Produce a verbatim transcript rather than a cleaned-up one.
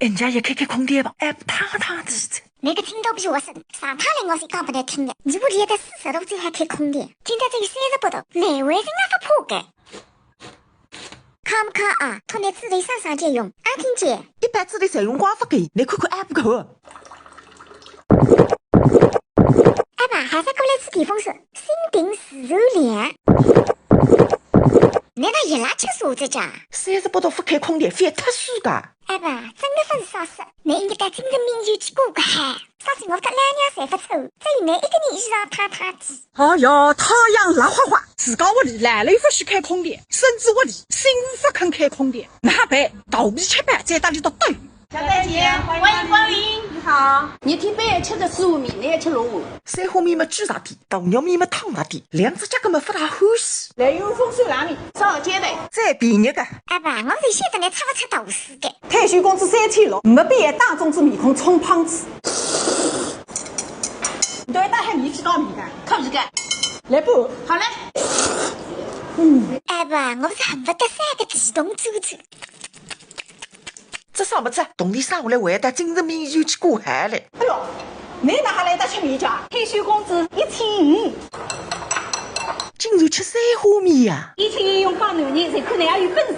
人家也开开空调吧，还不烫烫的。侬个听到比我深，上趟来我是讲不难听的，你屋里要到四十度才还开空调，今朝只有三十八度，难为人家不怕个。看不看啊？托侬指头上上就用，阿听见？一般指头侪用光发给，侬看看还不够。阿爸，还是过来吹电风扇，心定自然凉。难道伊拉吃素这家？三十八度不开空调，非要脱水噶？ 哎爸，真的勿是啥事，侬应该到精神病院去过个海。啥事我搭老娘侪勿抽，只有侬一个人衣裳烫烫的。哎呀，太阳辣花花，自家屋里来了又勿许开空调，孙子屋里新妇勿肯开空调，哪办？倒闭吃饭，再搭伊搭斗。小玳姐，欢迎光临。你好。你听别人吃的丝乌米，你也吃龙五。三虾面么巨大点，大肉面么烫大点，两只脚根本勿大欢喜。来碗风水拉面，上好接待。再便宜个。哎爸，我是晓得侬出勿出大师个。 退休工资三千六，没必要当众子面孔充胖子。侬到底还没去搞面干？可不是个。来吧。好嘞。嗯。哎爸，我是恨不得三个地洞钻钻。这啥么子？铜钿省下来还要到精神病院去过海嘞。哎哟，侬哪哈来得吃面家？退休工资一千五。竟然吃三虾面呀？一千五用帮男人，侪看侬还有本事。